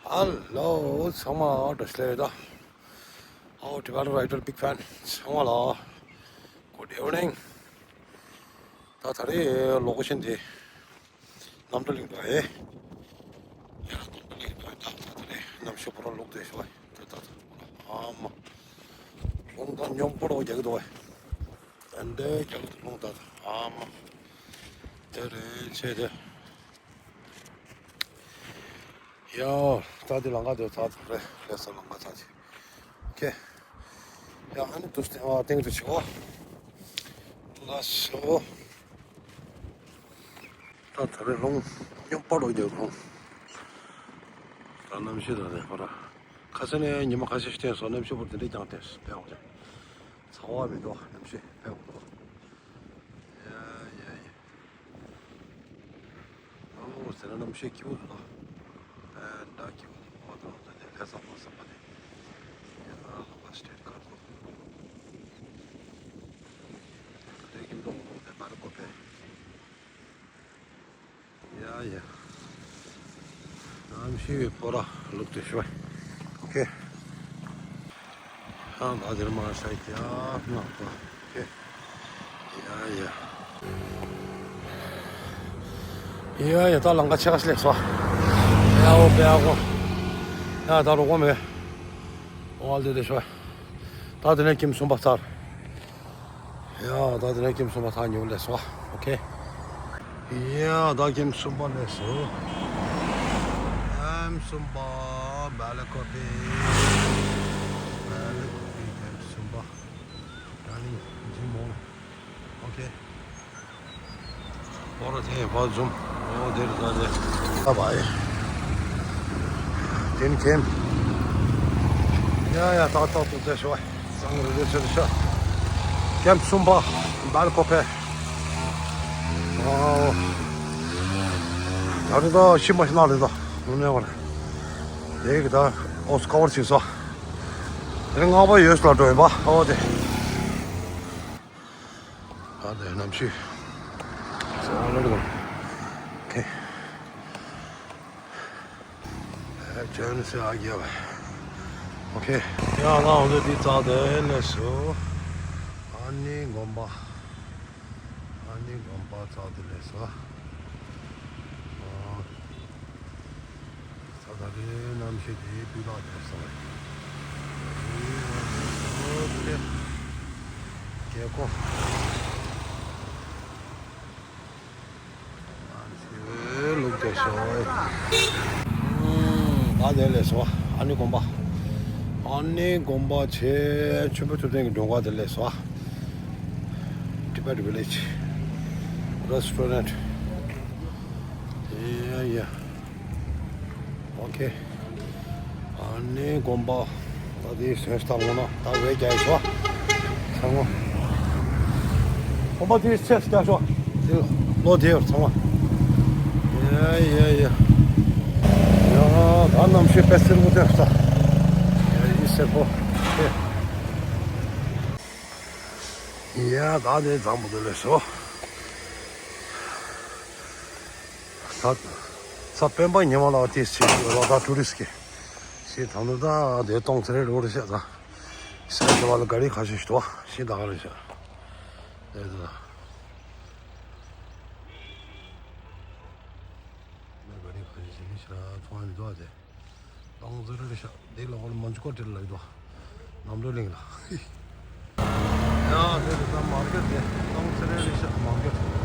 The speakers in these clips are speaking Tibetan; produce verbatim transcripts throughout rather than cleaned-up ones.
Hello, ཚང་མ་བཀྲ་ཤིས་བདེ་ལེགས། ཨའོ། Tibetan Rider Big Fan ཚང་མ་ལ་Good evening། ད་ད་རེས་ལོ་ཀེ་ཤན་དེ་རྣམ་གྲོལ་གླིང་པ་ཨེ། ཡ་རྣམ་གྲོལ་གླིང་པ་ད་ད་ད་རེས་གནམ་གཤིས་པོ་ར་ལུག་བསྡད་ཤག་ད་ད་ད་ཨ་མ། རླུང་ད་སྙོམས་པོ་ར་རྒྱག་གི་འདུག་ཨེ། ཏན་ཏན་རྒྱག་གི་འདུག་རླུང་ད་ད་ཨ་མ། དེ་རེད་ཆེ་དེ། ཡ། ད་དེ་ལམ་ཁ་དེ་ཚར་ཚར་རེད། ལས་ས་ལམ་ཁ་ཚར་ཅིག་ཨོ་ཁེ། ཡ་ཨ་ནི་དུ་སྟེང་ཨ་སྟེང་དུ་ཆེ་བ། ལ་སོ། ད་ད་རེས་རླུང་སྙོམས་པ་ར་རྒྱག་རླུང་། ད་གནམ་གཤིས་ད་རེས་ཧོ་ར། ཁ་སང་ནས་ཉི་མ་ཁ་ཤས་ཤིག་བསྟན་སོང་། གནམ་གཤིས་པོ་དེ་འདྲས་ཀྱང་བསྟན་སོང་། དཔེ་འོང་ལེ། ཚ་བ་མི་འདུག་གནམ་གཤིས་དཔེ་འོང་འདུག་ཡ་ཡ་ཡ། ཨོ་ཟེར་ན་གནམ་གཤིས་སྐྱིད་པོ་འདུག་ད། ཨ་འདྲ་སྐྱིད་པོ་འདུག་ཨོ་ད་ལོ་ད་ནས་ལས་ས་པ་ས་པ་ནས། ཡ་ལོ་པ་སི་ཊེ་ཊི་ཁ་ཐོག་ད་ལས་ཀྱི་འདུག་ཨོ་དེ་མ་རེད་ཀོ་ཕེ། ཡ་ཡ། གནམ་གཤིས་པོ་ར་ལུག་དེ་ཤོད། ཨོ་ཁེ། ཨ་ད་དེར་མར་ས་ཡ་ནག་པ། ཨོ་ཁེ། ཡ་ཡ། ཡ་ཡ་ད་ལམ་ཁ་ཆེ་ཁ་ཤས་སླེབས་སོང་། ཡ་ཨོ་པེ་ཨ་གོ། ཡ་ད་རོ་གོ་མེ། ཨོ་ཨལ་དེ་དེ་ཤོད། ད་དེ་ནས་ཀེམ་གསུམ་པ་ཚར། ཡ་ད་དེ་ནས་ཀེམ་གསུམ་པ་ཐག་ཉེ་བོ་སླེབས་སོང་། ཨོ་ཁེ། ཡ་ད་ཀེམ་གསུམ་པ་སླེབས་སོང་། ཀེམ་གསུམ་པ། སྦེལ་ཀོབ་པེ། སྦེལ་ཀོབ་པེ་ཀེམ་གསུམ་པ། ད་ནི་ཇིམ་མོ། ཨོ་ཁེ། ཨོ་ར་ཐེ་བ་ཛུམ། ཨོ་དེར་ད་དེ། ཨ་བ་ཨེ། དེན་ཀེམ། ཡ་ཡ་ད་ད་ཏུ་དེ་ཤོ། སང་རེ་རེ་ཆེ་ཤ། ཀེམ་གསུམ་པ། སྦེལ་ཀོབ་པེ། ཨོ། ད་རེ་ད་ཤི་མ་ཤི་ན་རེ་ད། ནུ་ནེ་བ་རེ། དེ་གི་ད་ཨོ་སི་ཀ་བར་ཅིག་སོ། དེ་ལྔ་པ་ཡོད་ལ་འགྲོ་ཡིན་པ་ཨོ་དེ། ཨ་དེ་གནམ་གཤིས། ཨོ་ལེ་ལེ། ཨོ་ཁེ། ཨེ་ཅོན་སེ་ཨ་རྒྱབ། ཨོ་ཁེ། ཡ་ང་འོ་དེ་འདི་རྩ་དེ་ལས་སོ། ཨ་ནི་དགོན་པ། ཨ་ནི་དགོན་པ་རྩ་དེ་ལས་སོ། ཨ། ས་ད་རེས་གནམ་གཤིས་དེ་སྤུས་དག་དེ་སོང་བས། རྒྱལ་སྒོ། ཨ་ནི་ལུག་དེ་སོང་བས། ད་དེ་ལས་སོ། ཨ་ནི་དགོན་པ། ཨ་ནི་དགོན་པ་ཆེ་ཆེན་པོ་ཐུབ་བསྟན་གྱི་མགྲོན་ཁང་དེ་ལས་སོ། Tibet Village Restaurant. Yeah, yeah. Okay. ཨ་ནི་དགོན་པ། ད་དེའི་སོན་སྟངས་ངོ་ན་ད་བས་རྒྱ་ཡི་ཤོ། ཚང་མ། དགོན་པ་དེའི་ཚེས་རྒྱ་ཤོ། དེ་ལོ་དེ་ཡོད་ཚང་མ། ཡ་ཡ་ཡ། ཡ་ད་གནམ་གཤིས་དཔེ་སེར་པོ་དེ་ས། ཡ་ཡི་སེར་པོ། ཡ་ད་དེ་འཛམ་བུ་དེ་ལས་སོ། ད། ས་སྤེན་པ་ཉི་མ་ལ་དེ་སི་ལོ་ད་ཊུ་རི་སི་ཀི། སི་ད་ནི་ད་དེ་སྟོང་ཚེ་རེ་རོ་རེ་ཤ་ད། སི་ལ་དེ་བ་ལ་ག་རི་ཁ་ཤས་ཤི་ཏོ་ཤི་ད་ག་རེ་ཤ། དེ་ད། ག་རི་ཁ་ཤས་ཤི་ཤ་ཐོང་མི་དོ་དེ། ཏང་ཙི་རི་ཤ་དེ་ལ་ཧོར་མོན་གྷོ་ཊི་ལ་ཡོད་དོ། གནམ་གྲུ་གླིང་ལ། ཡ་དེ་རེད་ད་མར་ཀེ་ཊི་དེ་ཏང་ཙི་རི་ཤ་མར་ཀེ་ཊི།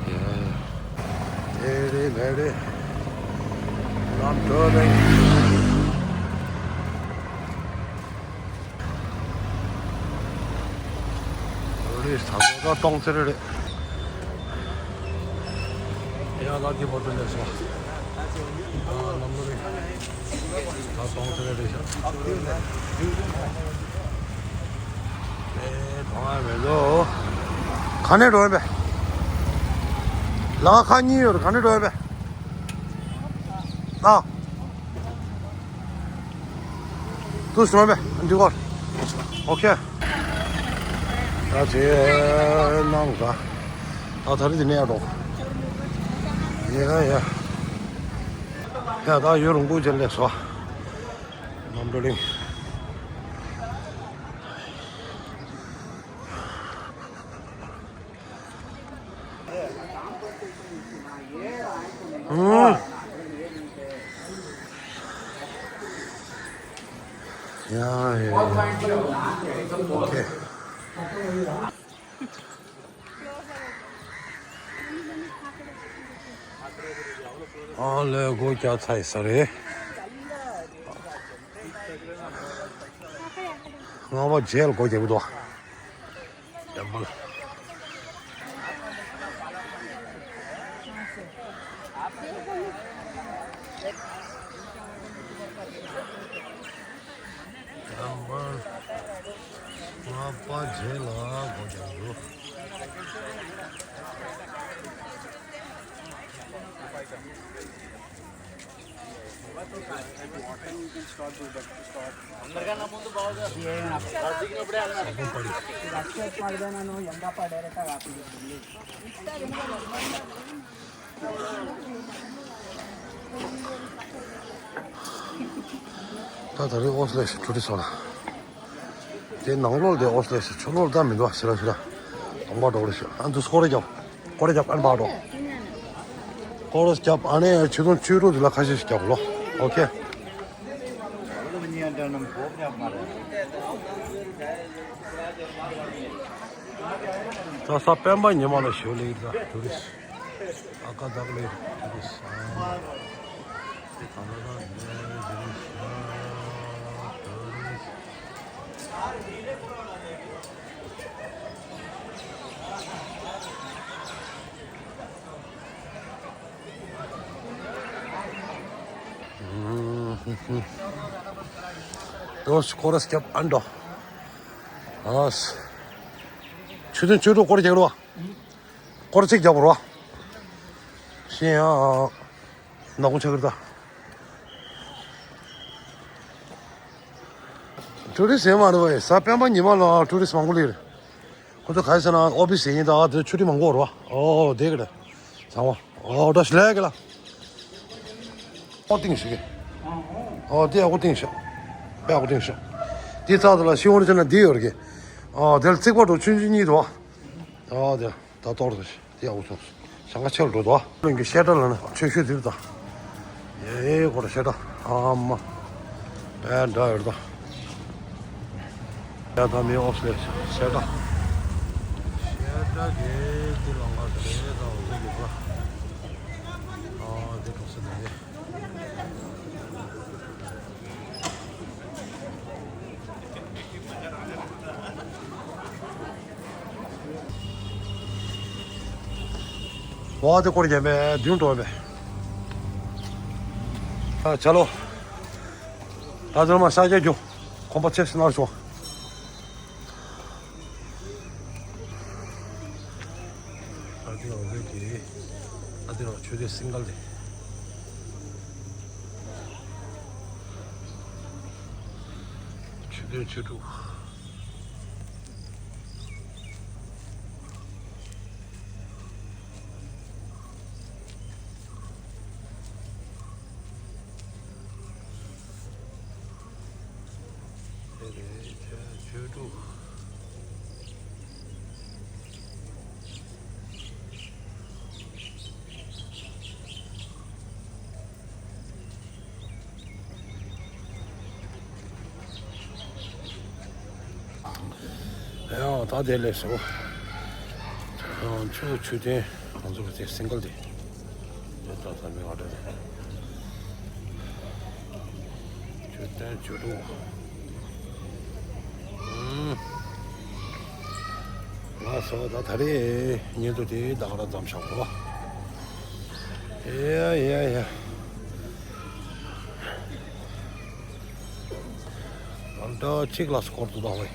ཡ་ཡ། Very, very not turning. རེད་ད་ལྟ་སྟོང་ཚེ་རེད། ཡ་ལ་དེ་བར་དུ་ལས་སོ། ཨ་ལམ་ལོ་རེད། ད་སྟོང་ཚེ་རེད་ཤག་ཨེ་གཏོང་ཡ་མེད་ལོ། ག་ནས་འགྲོ་ཡིན་པས། ལ་ཁ་གཉིས་ཡོད་རེད། ག་ནས་འགྲོ་ཡིན་པས། ཨ། ཏུ་སུ་མ་བེ་འདི་གོ། ཨོ་ཁེ། ད་ཅེ་ནང་ག་ད་ད་རི་དེ་ནས་ཡ་འགྲོ། ཡ་ཡ། ཡ་ད་ཡོད་རུང་པོ་ཅན་ལེགས་སོ། ནམ་འགྲོ་ལིང་། ཨང་། ཡ་ཡ་ཡ། ཨོ་ཁེ། ཨ་ལས་སྒོ་རྒྱག་ཚར་ཡི་ས་རེད། ལྔ་པ་རྗེས་ལ་སྒོ་རྒྱག་གི་འདུག་ཡ་མ་ལ། ཡ་མ་ལ། ལྔ་པ་རྗེས་ལ་སྒོ་རྒྱག་གི་འདུག་ད་ད་རེས་ཨོ་སི་ལེ་ཤི་ཁྲུ་ཏི་སོང་ལ། དེ་ནང་ལོགས་དེ་ཨོ་སི་ལེ་ཤི་ཕྱི་ལོགས་ད་མི་འདུག་ཤི་ར་ཤི་ར། དང་པ་འགྲོ་རེ་ཤི་ཨ་འདུ་སྐོར་རེ་རྒྱབ། སྐོར་རེ་རྒྱབ་ཨན་པ་འགྲོ། སྐོར་རེ་རྒྱབ་ཨ་ནེ་ཆུ་དུང་ཆུ་རུ་དེ་ལ་ཁ་ཤས་ཤིག་རྒྱབ་ལོ། ཨོ་ཁེ། ད་ས་སྤེན་པ་ཉི་མ་ལ་ཞོལ་ལེ་ཡིན་ད་ཏུ་རི་སི། ཨ་ཀ་དག་ལེ་ཏུ་རི་སི། ཨ་ཀ་དག་ལེ་ཏུ་རི་སི། ཏུ་རི་སི། ཡོ་སི་ཁོ་ར་སྐྱབས་ཨན་འགྲོ། ཨ་སི། ཆུ་ཚོད་བཅུ་དྲུག་སྐོར་རྒྱག་རོགས། སྐོར་གཅིག་རྒྱག་རོགས། ཤེས་ཡ། ནག་པོ་ཆགས་ཀྱི་རེད་ད། ཊུ་རི་སི་ཡང་མ་རེད་བ། གཟའ་སྤེན་པ་ཉི་མ་ལ་ཊུ་རི་སི་མང་པོ་སླེབས་རེད། ཁོ་ཚོ་ག་རེ་ཟེར་ན་ཨོ་ཕི་སི་ཡིན་ད་དེ་ཆུ་ཊི་མང་པོ་རེད་བ། ཨོ་དེ་གི་རེད། ཚང་མ་ཨོ་ད་ཤི་ལས་གི་ལ། ཨོ་ཏིང་ཤི་གི། ཨོ་དེ་ཨ་ཁུ་ཏིང་ཤི། དཔེ་ཨ་ཁུ་ཏིང་ཤི། དེ་ཚ་ད་ལ་ཤི་འོང་ཟེར་ན་དེ་ཡོད་རེད་གི། ཨོ་དེ་ལ་རྩིག་པ་འགྲོ་ཆུང་ཆུང་གཉིས་འགྲོ། ཨོ་དེ། ད་གཏོར་དང་། དེ་ཡག་པོ་སོང་། ཞང་ཁ་ཆེར་འགྲོ་དོ། ལོན་གྱི་བཤད་གྲྭ་ལ་ནི་ཆོས་ཞུ་དེར་དང་། ཡེ་ཡེ་ཁོ་ར་བཤད་གྲྭ་ཨ་མ། དཔེ་འདྲ་ཡོད་དོ། ཡ་ད་མི་ཨོ་སི་ལེ་བཤད་གྲྭ། བཤད་གྲྭ་གི་དེ་ལ་ང་དེ་དང་འོ་དེ་གི་ལ། ཨ་དེ་གྲོགས་སེ་དེ། ཝ་དེ་སྐོར་རྒྱབ་པས་བདུན་འགྲོ་བས། ཨ་ཆ་ལོ། ད་དེར་མ་ཤ་རྒྱག་རྒྱུ། ཁོམ་པ་ཆེ་སི་ནར་བྱུང་། ཨ་དེ་རང་བོད་ཀྱི་ཨ་དེ་རང་ཆོས་སྡེ་སིང་གལ་དེ། ཆོས་སྡེ་ཆོས་དྲུག་དེ་རེད་ཆོས་དྲུག་ཡང་ད་དེ་ལས་སོ། ཆུ་ཆུ་ཐོན་ང་ཚོ་གི་དེ་སིང་གལ་དེ། དེ་ད་ད་མི་ང་འདྲ་དེ། ཆུ་ཐོན་ཆུ་དྲུག་ང་སོ་ད་ད་རེས་ཉིན་དུ་དེ་ད་ག་ར་མཚམས་བཞག་གོ། ཡ་ཡ་ཡ། ཨ་ད་གཅིག་ལ་སྐོར་དུ་བཏང་བས།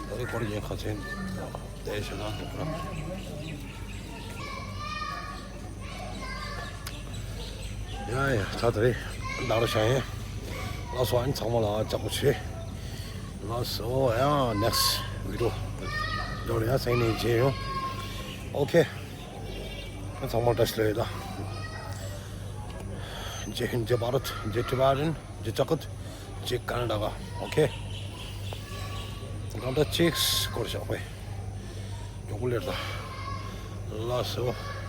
ད་རེས་སྐོར་རྒྱན་ཁ་ཚན་དེ་ཞེ་དྲག་འདུག་ར། ཡ་ཡ། ད་ད་རེས་ད་རུ་ཤ་ཡིན། ལགས་སོ། ཨ་ནི་ཚང་མ་ལ་ལྕགས་པོ་ཆེ། ལགས་སོ། ཡ་next video འགྲོ་ལ་ཡ་སེང་ནས་མཇལ་ཡོང་། ཨོ་ཁེ། ཨ་ཚང་མ་བཀྲ་ཤིས་བདེ་ལེགས། ད་ཇེ་ཧིན། ཇེ་བྷ་རད། ཇེ་ཊི་བྷ་རན། ཇེ་ཇ་ཀཏ། ཇེ་ཀར་ནཱ་ཊ་ཀ། ཨོ་ཁེ། གང་འདྲ་ཅིག་སྐོར་ཞོག་པས། མགྱོགས་པོ་ལེར་ད། ལགས་སོ།